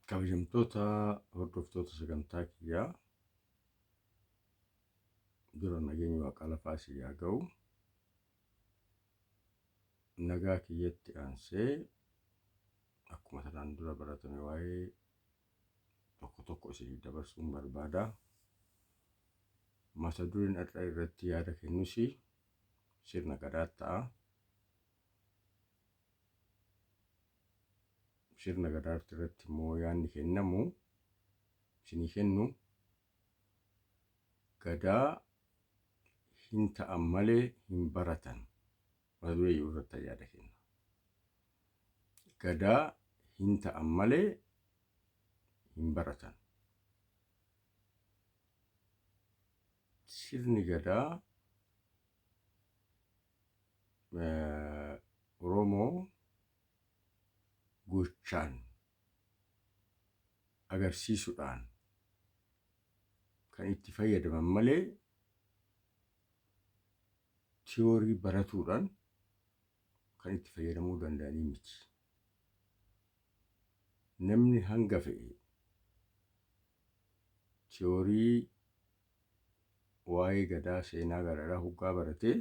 Kabajamtoota hordoftoota sagantaa kiyyaa, dura nageenyi Waaqaa lafaa isin haa ga'u. Nagaa kiyyatti aansee akkuma tanaan dura baratame waa'ee tokko tokko isiniif dabarsuun barbaada. Mata dureen har'a irratti yaada kennus sirna Gadaa ta'a. Sirna Gadaa irratti immoo yaadni kennamu isinii kennu, Gadaa hin ta'an malee hin baratan mata duree jiru irratti yaada kenna. Gadaa hin ta'an malee hin baratan. Sirni Gadaa Oromoo gochaan agarsiisuudhaan kan itti fayyadaman malee tiyoorii baratuudhaan kan itti fayyadamuu danda'anii miti. Namni hanga fe'e tiyoorii waa'ee Gadaa, seenaa garaagaraa hoggaa baratee,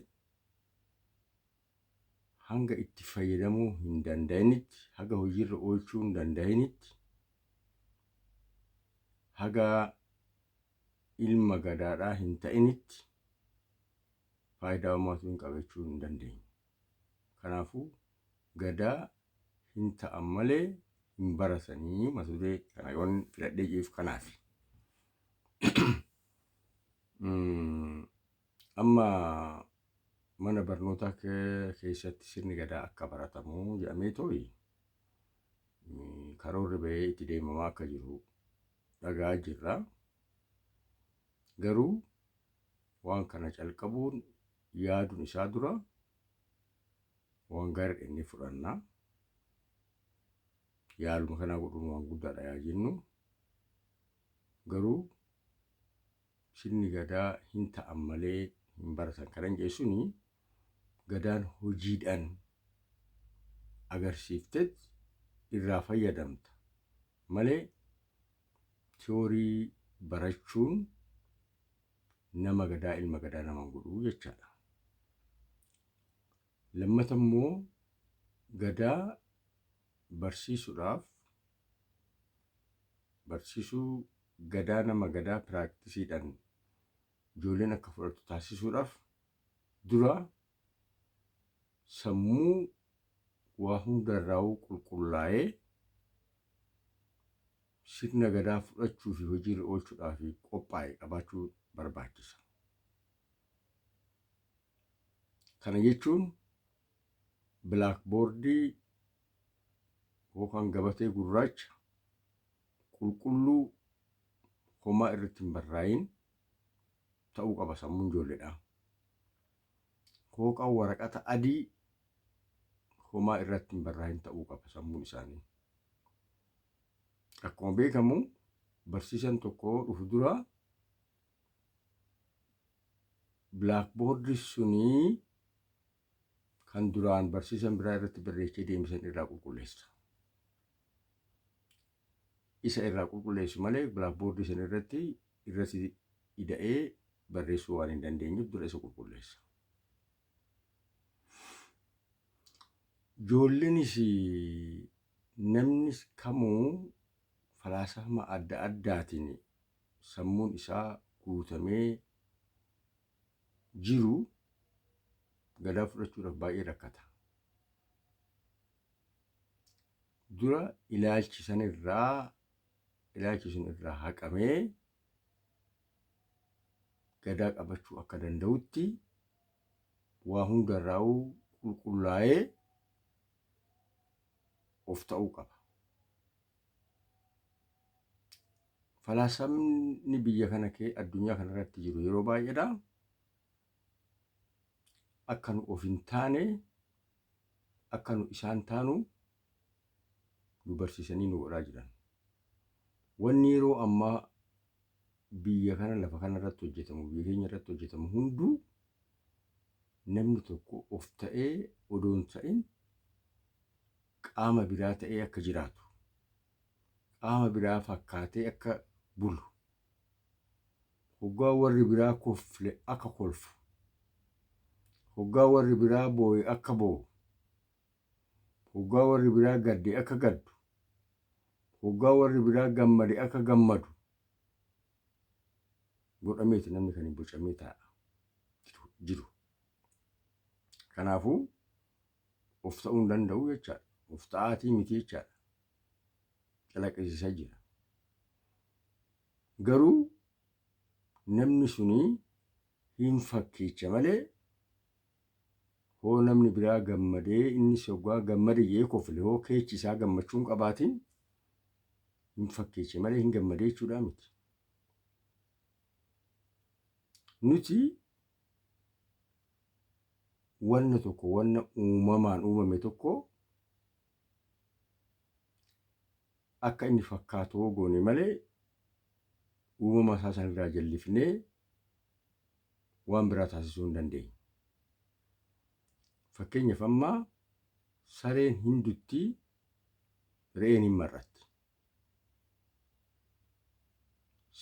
hanga itti fayyadamuu hin danda'initti, haga hojiirra oolchuu hin danda'initti, haga ilma Gadaadhaa hin ta'initti faayidaa homaatu hin qabachuu hin dandeenyu. Kanaafuu Gadaa hin ta'an malee hin baratanii mata duree kana yoon filadhee jiruuf kanaafi. Amma mana barnootaa keessatti sirni Gadaa akka baratamu jedhamee tooyi karoorri bahee itti deemamaa akka jiru dhagaa jirra. Garuu waan kana calqabuun yaaduun isaa dura waan gaarii inni fudhanna. Yaaluma kanaa godhuun waan guddaadha yaa jennu. Garuu sirni Gadaa hin ta'an malee hin baratan kanan jedhe suni, Gadaan hojiidhaan agarsiiftet irraa fayyadamta malee tiyoorii barachuun nama Gadaa, ilma Gadaa nama hin godhu jechaadha. Lammata immoo Gadaa barsiisuudhaaf, barsiisuu Gadaa, nama Gadaa piraaktisiidhaan ijoolleen akka fudhattu taasisuudhaaf dura sammuu waa hundarraa'uu qulqullaa'ee sirna Gadaa fudhachuu fi hojiirra oolchuudhaaf qophaa'e qabaachuu barbaachisa. Kana jechuun bilaakboordii yookaan gabatee gurraacha qulqulluu homaa irratti hin barraa'in ta'uu qaba sammuun ijoolleedha. Yookaan waraqata adii homaa irratti hin barraa'in ta'uu qaba sammuun isaanii. Akkuma beekamu barsiisan tokko dhufu dura bilaakboordii sunii kan duraan barsiisan biraa irratti barreessee deemsan irraa qulqulleessa. Isa irraa qulqulleessu malee bilaakboordii sana irratti ida'ee barreessuu waan hin dandeenyeef dura isa qulqulleessa. Ijoolleenis namni kamuu falaasama adda addaatiin sammuun isaa guutamee jiru Gadaa fudhachuudhaaf baay'ee rakkata. Dura ilaalchi sanirraa, ilaalchi sun irraa haqamee Gadaa qabachuu akka danda'utti waa hundarraa'uu qulqullaa'ee of ta'uu qaba. Falaasamni biyya kana kee addunyaa kana irratti jiru yeroo baay'eedha. Akka nu of hin taane, akka nu isaan taanu nu barsiisanii nu godhaa jiran. Wanni yeroo ammaa biyya kana lafa kana irratti hojjetamu, biyya keenya irratti hojjetamu hunduu namni tokko of ta'ee odoo hin ta'in qaama biraa ta'ee akka jiraatu. Qaama biraa fakkaatee akka bulu. Hoggaa warri biraa kofle akka kolfu. Hoggaa warri biraa booye akka boo'u. Hoggaa warri biraa gadde akka gaddu. Hoggaa warri biraa gammade akka gammadu. Godhameeti namni kan hin bocamee taa'a jiru. Kanaafuu of ta'uu hin danda'u jechaadha. Of ta'aatii miti jechaadha. Calaqqisiisaa jira. Garuu namni suni hin fakkeecha malee hoo namni biraa gammadee innis hoggaa gammade jee kofle hoo keechi isaa gammachuu hin qabaatin hin fakkeeche malee hin gammadee jechuudhaa miti. Nuti wanna tokko wanna uumamaan uumame tokko akka inni fakkaatu hoo goone malee uumama isaa sanirraa jallifnee waan biraa taasisuu hin dandeenyu. Fakkeenyaaf amma sareen hin dutti, re'een hin mar'atti.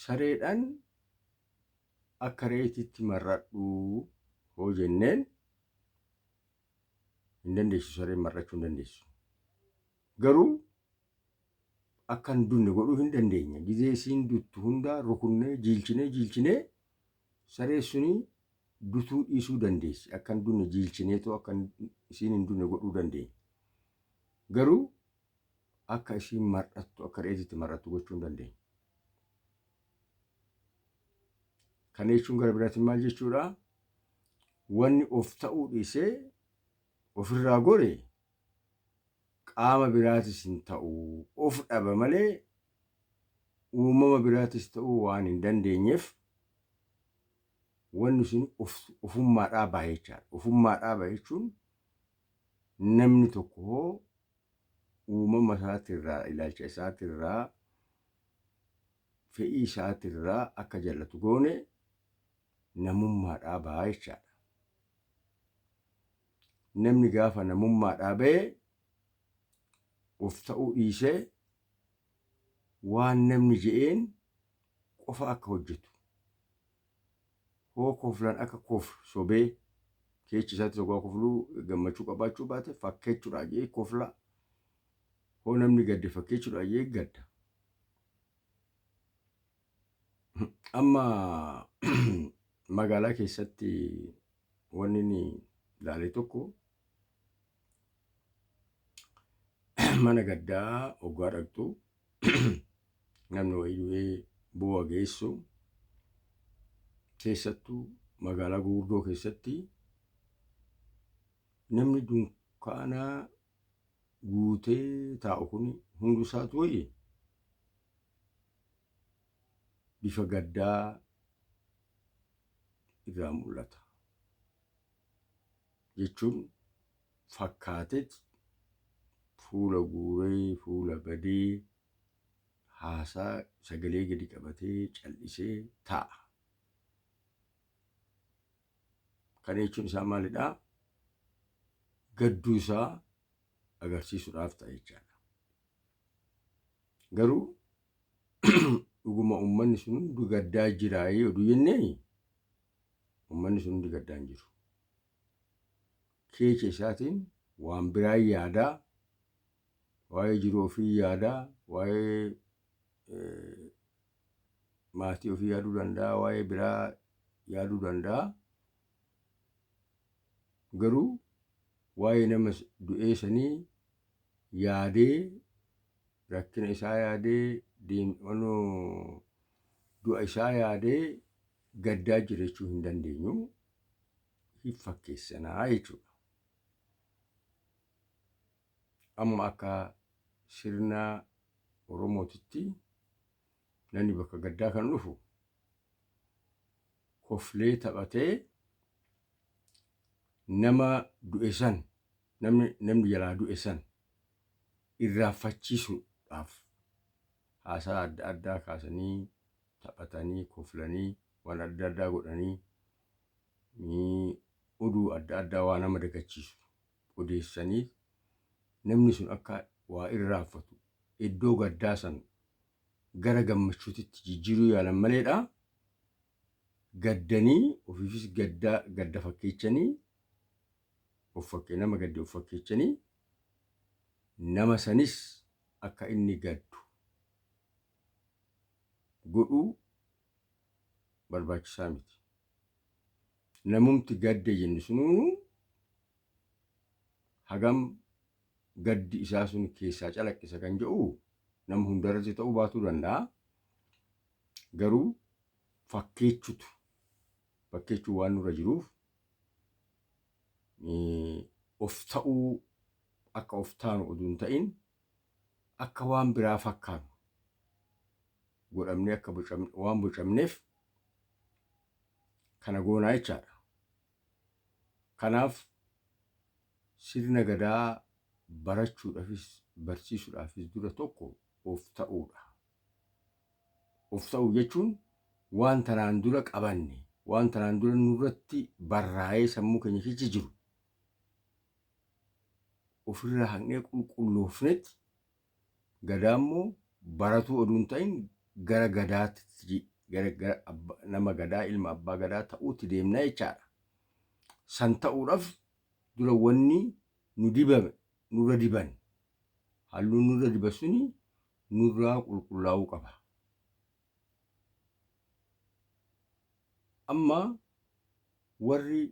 Sareedhaan akka re'eetitti mar'adhu hoo jenneen hin dandeessu, sareen mar'achuu hin dandeessu. Garuu akka hin dunne godhuu hin dandeenya. Gizee isiin duttu hundaa rukunnee jiilchinee jiilchinee saree suni dutuu dhiisuu dandeessi. Akka hin dunne jiilchineetoo akka isiin hin dunne godhuu dandeenya. Garuu akka isiin mar'attu akka re'eetitti mar'attu gochuu hin dandeenya. Kana jechuun gara biraatiin maal jechuudha? Wanni of ta'uu dhiisee ofirraa gore qaama biraatis hin ta'u. Of dhaba malee uumama biraatis ta'uu waan hin dandeenyeef wanni sun ofummaadhaa baha jechaadha. Ofummaadhaa baha jechuun namni tokko hoo uumama isaatirraa, ilaalcha isaatirraa, fedhii isaatirraa akka jallatu goone namummaadhaa baha jechaadha. Namni gaafa namummaadhaa bahe of ta'uu dhiisee waan namni je'een qofa akka hojjetu. Hoo koflan akka koflu sobee keechi isaatti sogaa kofluu gammachuu qabaachuu baate fakkeechuudhaa jee kofla. Hoo namni gadde fakkeechuudhaa jee gadda. Amma magaalaa keessatti wanni inni ilaale tokko mana gaddaa hoggaa dhaqxu namni wayii du'ee boo'a geessu keessattuu magaalaa gurguddoo keessatti namni dunkaana guutee taa'u kun hundu isaatu wayii bifa gaddaa irraa mul'ata. Jechuun fakkaateet fuula guuree fuula badee haasaa sagalee gadi qabatee cal'isee taa'a. Kana jechuun isaa maalidhaa? Gadduu isaa agarsiisuudhaaf ta'a jechaadha. Garuu dhuguma uummanni sun hundi gaddaa jiraayii oduu jennee uummanni sun hundi gaddaa hin jiru. Keecha isaatiin waan biraa yaadaa, waa'ee jiruu ofii yaadaa, waa'ee maatii ofii yaaduu danda'a, waa'ee biraa yaaduu danda'a. Garuu waa'ee nama du'ee sanii yaadee rakkina isaa yaadee du'a isaa yaadee gaddaa jira jechuu hin dandeenyu. Hin fakkeessanaa jechuudha. Amma akka sirna Oromootitti namni bakka gaddaa kan dhufu koflee taphatee nama du'e san namni jalaa du'e san irraanfachiisuudhaaf haasaa adda addaa kaasanii taphatanii koflanii waan adda addaa godhanii oduu adda addaa waa nama dagachiisu odeessanii namni sun akka waa irraanfatu iddoo gaddaa san Gara gammachuutitti jijjiiruu yaalan maleedha. Gaddanii ofiifis gadda gadda fakkeechanii of fakkee nama gadde of fakkeechanii nama sanis akka inni gaddu godhuu barbaachisaa miti. Namumti gadde jennu sunuu hagam gaddi isaa sun keessaa calaqqisa kan jedhu nama hundarratti ta'uu baatuu danda'a. Garuu fakkeechutu fakkeechuu waan nurra jiruuf of ta'uu akka of taanu oduu hin ta'in akka waan biraa fakkaanu godhamnee akka waan bocamneef kana goonaa jechaadha. Kanaaf sirna Gadaa barachuudhaafis barsiisuudhaafis dura tokko of ta'uudha. Of ta'uu jechuun waan tanaan dura qabanne, waan tanaan dura nurratti barraa'ee sammuu keenya keessa jiru ofirraa haqnee qulqulloofnetti Gadaa immoo baratuu oduu hin ta'in gara Gadaatti gara nama Gadaa ilma abbaa Gadaa ta'uutti deemna jechaadha. San ta'uudhaaf dura wanni nu dibame nurra diban halluun nurra diba suni nurraa qulqullaa'uu qaba. Amma warri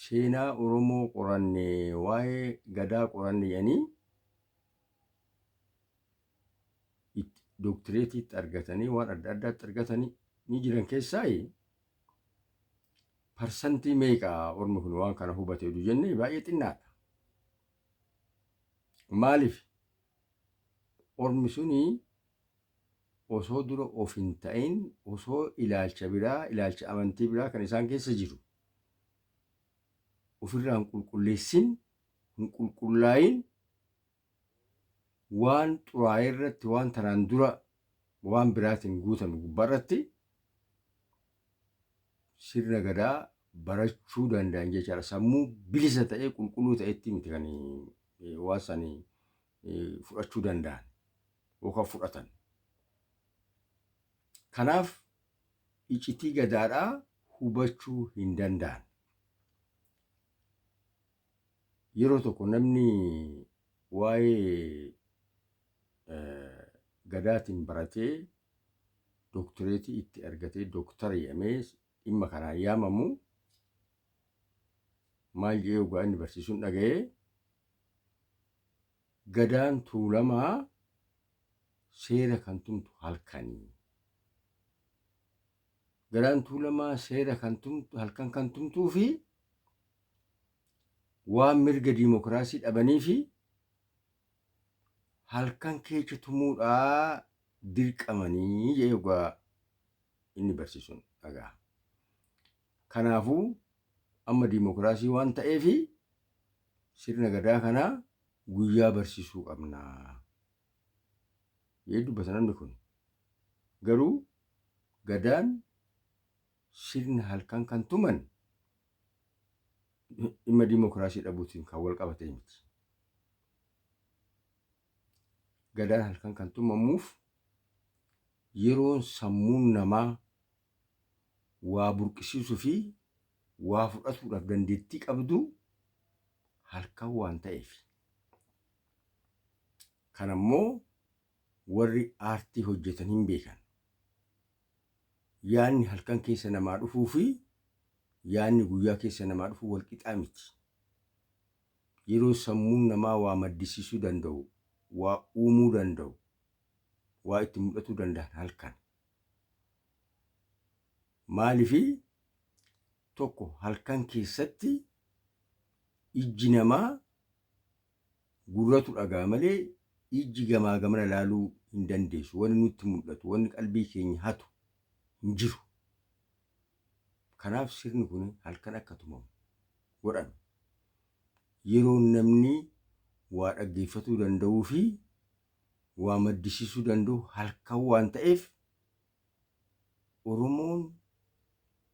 seenaa Oromoo qoranne waa'ee Gadaa qoranne jedhanii dooktireetiitti argatanii waan adda addaatti argatanii ni jiran keessaa parsantii meeqa ormi kun waan kana hubate oduu jenne baay'ee xinnaadha. Maaliif ormi suni osoo dura of hin ta'in osoo ilaalcha biraa ilaalcha amantii biraa kan isaan keessa jiru ofirraa hin qulqulleessin hin qulqullaa'in waan xuraa'e irratti waan tanaan dura waan biraatiin guutame gubbaarratti sirna Gadaa barachuu danda'an jechaadha. Sammuu bilisa ta'ee qulqulluu ta'etti miti kan waan sanii fudhachuu danda'an yookaan fudhatan. Kanaaf icitii Gadaadhaa hubachuu hin danda'an. Yeroo tokko namni waa'ee Gadaatiin baratee dooktireetii itti argatee dooktara jedhamee dhimma kanaan yaamamu maal jedhee ogaa inni barsiisuun dhaga'ee Gadaan Tuulamaa seera kan tumtu halkanii. Gadaan Tuulamaa seera kan tumtu halkan kan tumtuu fi waan mirga diimokiraasii dhabanii fi halkan keessa tumuudhaa dirqamanii jedhee ogaa inni barsiisuun dhagaa. Kanaafuu amma diimokiraasii waan ta'eef sirna Gadaa kanaa guyyaa barsiisuu qabna. Jedhee dubbata namni kun. Garuu Gadaan sirna halkan kan tuman dhimma diimokiraasii dhabuutiin kan wal qabatee miti. Gadaan halkan kan tumamuuf yeroon sammuun namaa waa burqisiisuu fi waa fudhatuudhaaf dandeettii qabdu halkan waan ta'eef. Kana immoo warri aartii hojjetan hin beekan. Yaanni halkan keessa namaa dhufuu fi yaanni guyyaa keessa namaa dhufu wal qixaa miti. Yeroo sammuun namaa waa maddisiisuu danda'u, waa uumuu danda'u, waa itti mul'atuu danda'an halkan. Maaliifi tokko halkan keessatti ijji namaa gurratu dhagaa malee ijji gamaa gamana laaluu hin dandeessu. Wanni nutti mul'atu, wanni qalbii keenya hatu hin jiru. Kanaaf sirni kun halkan akka tumamu godhame. Yeroo namni waa dhaggeeffatuu danda'uu fi waa maddisiisuu danda'u halkan waan ta'eef Oromoon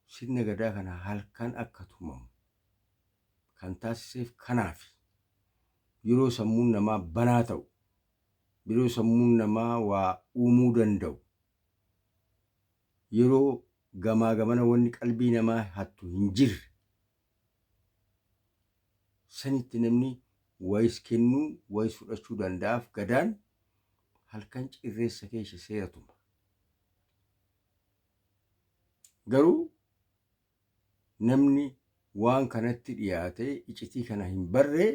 sirna Gadaa kana halkan akka tumamu kan taasiseef kanaafi. Yeroo sammuun namaa banaa ta'u, yeroo sammuun namaa waa uumuu danda'u, Yeroo gamaa gamana wanni qalbii namaa hattu hin jirre sanitti namni wayis kennuu wayis fudhachuu danda'aaf. Gadaan halkan cirreessa keessa seera tuma. Garuu namni waan kanatti dhiyaatee icitii kana hin barree,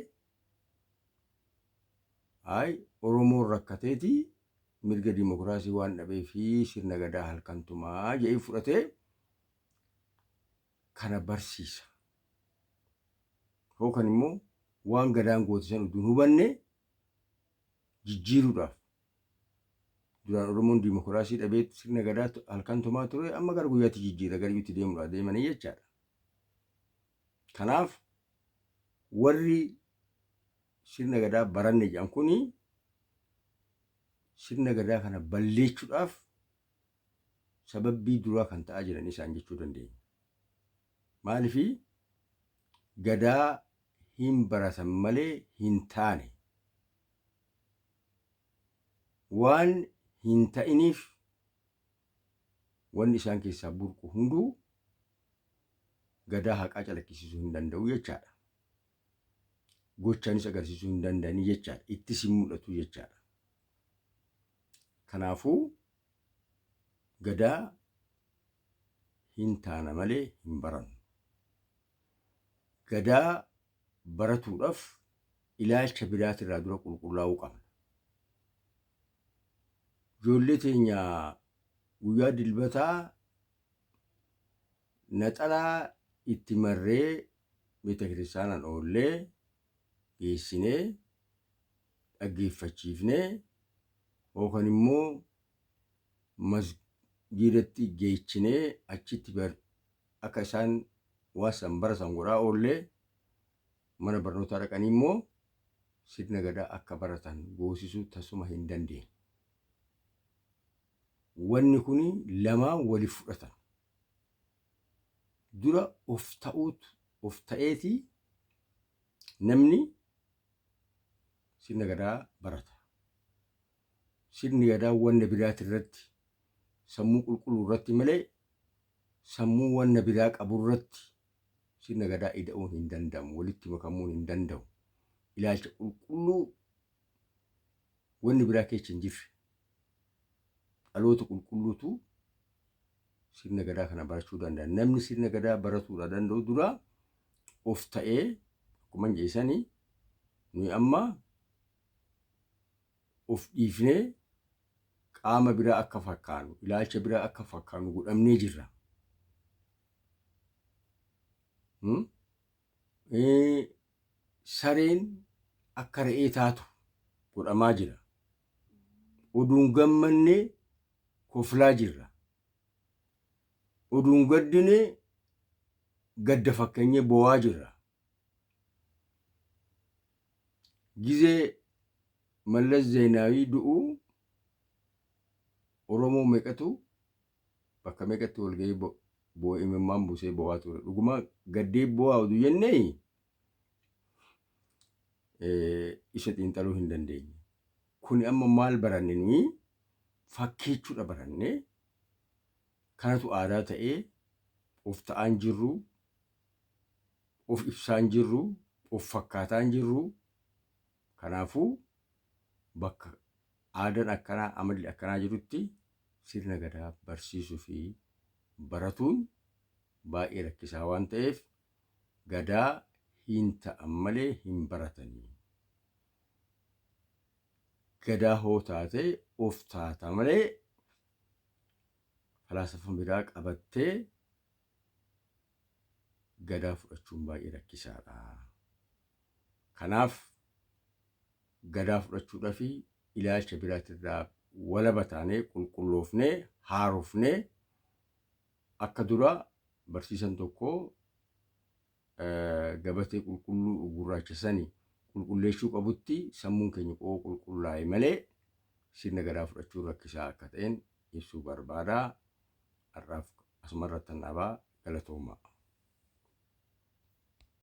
ay Oromoon rakkateeti mirga dimokiraasii waan dhabee fi sirna gadaa halkan tumaa jedhee fudhatee kana barsiisa. Yookaan immoo waan gadaan goote san utuu hin hubanne jijjiiruudhaaf, duraan Oromoon dimokiraasii dhabee sirna gadaa halkan tumaa ture, amma gara guyyaatti jijjiira gara itti deemuudhaaf deemanii jechaadha. Kanaaf warri sirna gadaa baranne jedhan kuni sirna gadaa kana balleechuudhaaf sababbii duraa kan ta'aa jiran isaan jechuu dandeenya. Maaliifii gadaa hin baratan malee hin taane. Waan hin ta'iniif wanni isaan keessaa burqu hunduu gadaa haqaa calaqqisiisuu hin danda'u jechaadha. Gochaanis agarsiisuu hin danda'anii jechaadha. Ittis hin mul'atu jechaadha. Kanaafuu gadaa hin taana malee hin barannu. Gadaa baratuudhaaf ilaalcha biraatirraa dura qulqullaa'uu qabna. Ijoollee teenya guyyaa dilbataa naxalaa itti marree beeta kiristaanaan oollee geessinee dhaggeeffachiifnee yookaan immoo masgiidatti geechinee achitti akka isaan waan san baratan godhaa oollee, mana barnootaa dhaqanii immoo sirna gadaa akka baratan goosisuu tasuma hin dandeenye. Wanni kun lamaan waliif fudhatan. Dura of ta'uutu, of ta'eeti namni sirna gadaa barata. Sirni gadaa wanna biraati irratti, sammuu qulqulluu irratti malee sammuu wanna biraa qabu irratti sirna gadaa ida'uun hin danda'amu, walitti makamuun hin danda'u. Ilaalcha qulqulluu wanni biraa keessa hin jirre, dhaloota qulqulluutu sirna gadaa kana barachuu danda'a. Namni sirna gadaa baratuudha danda'u dura of ta'ee, akkuma jeesanii nuyi amma of dhiifnee qaama biraa akka fakkaannu, ilaalcha biraa akka fakkaannu godhamnee jirra. Sareen akka re'ee taatu godhamaa jira. Oduun gammannee koflaa jirra. Oduun gaddinee gadda fakkeenyee boo'aa jirra. Gizee Mallas Zeenaawii du'u Oromoo meeqatu bakka meeqatti walgahii boo'ee imimmaan buusee boo'aa ture? Dhuguma gaddee boo'aa oduu jennee isa xiinxaluu hin dandeenye. Kuni amma maal baranne? Nuyi fakkeechuudha baranne. Kanatu aadaa ta'ee of ta'aan jirru, of ibsaan jirru, of fakkaataan jirru. Kanaafuu bakka aadaan akkanaa, amalli akkanaa jirutti sirna gadaa barsiisuu fi baratuun baay'ee rakkisaa waan ta'eef, gadaa hin ta'an malee hin baratanii. Gadaa hoo taate of taata malee falaasafa biraa qabattee gadaa fudhachuun baay'ee rakkisaadha. Kanaaf gadaa fudhachuudhaaf ilaalcha biraatirraa walaba taanee, qulqulloofnee, haarofnee, akka dura barsiisan tokko gabatee qulqulluu gurraacha sani qulqulleessuu qabutti sammuun keenya qoo qulqullaa'e malee sirna gadaa fudhachuun rakkisaa akka ta'een ibsuu barbaada. Har'aaf asuma irratti dhaabaa, galatooma.